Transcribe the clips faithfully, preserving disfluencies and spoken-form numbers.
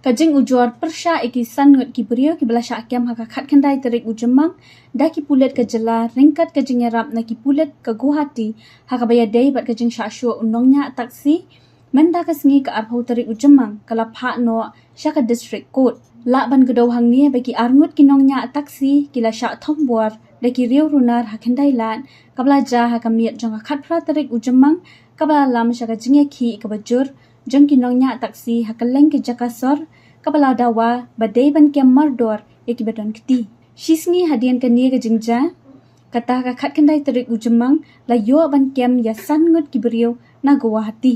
Ka jingujor pyrshah ïa ki san ngut ki briew kiba la shah kem ha ka khatkhyndai tarik u Jymmang da ki pulit ka jylla ryngkat ka jingïarap na ki pulit ka Guwahati ha kaba ïadei bad ka jingshah shoh u nongñiah taxi mynta ka sngi ka arphew tarik u Jymmang ka la phah noh sha ka District Court. Lah ban kdew hangne ba ki arngut ki nongñiah taxi ki la shah thombor da ki riew runar ha Khyndai Lad kaba la jia ha ka miet jong ka khatphra tarik u Jymmang kaba la lam sha ka jingïakhih kaba jur jong ki nongñiah taxi ha kylleng ki jaka sor kaba la dawa ba dei ban kem mardor ïa kiba don kti. Shisngi hadien kane ka jingjia, kata ka khatkhyndai tarik u Jymmang la ïoh ban kem ïa san ngut ki briew na Guwahati.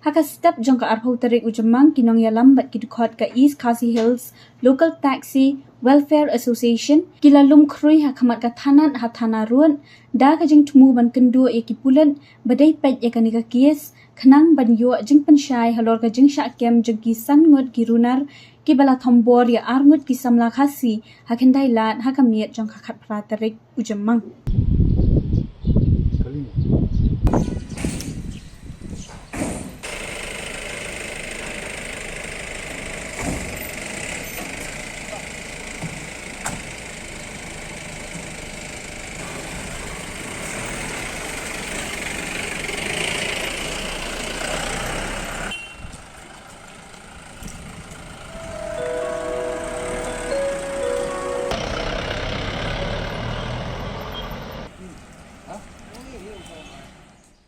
Ha ka step jong ka arphew tarik u Jymmang ki nongïalam bad ki dkhot ka East Khasi Hills Local Taxi Welfare Association ki la lum khrui ha khmat ka thanat ha Thana Road da ka jingthmu ban kynduh ïa ki pulit ba dei peit ïa kane ka kes khnang ban ïoh jingpynshai halor ka jingshah kem jong ki san ngut ki runar kiba la thombor ïa arngut ki samla Khasi ha Khyndai Lad ha ka miet jong ka khatphra tarik u Jymmang.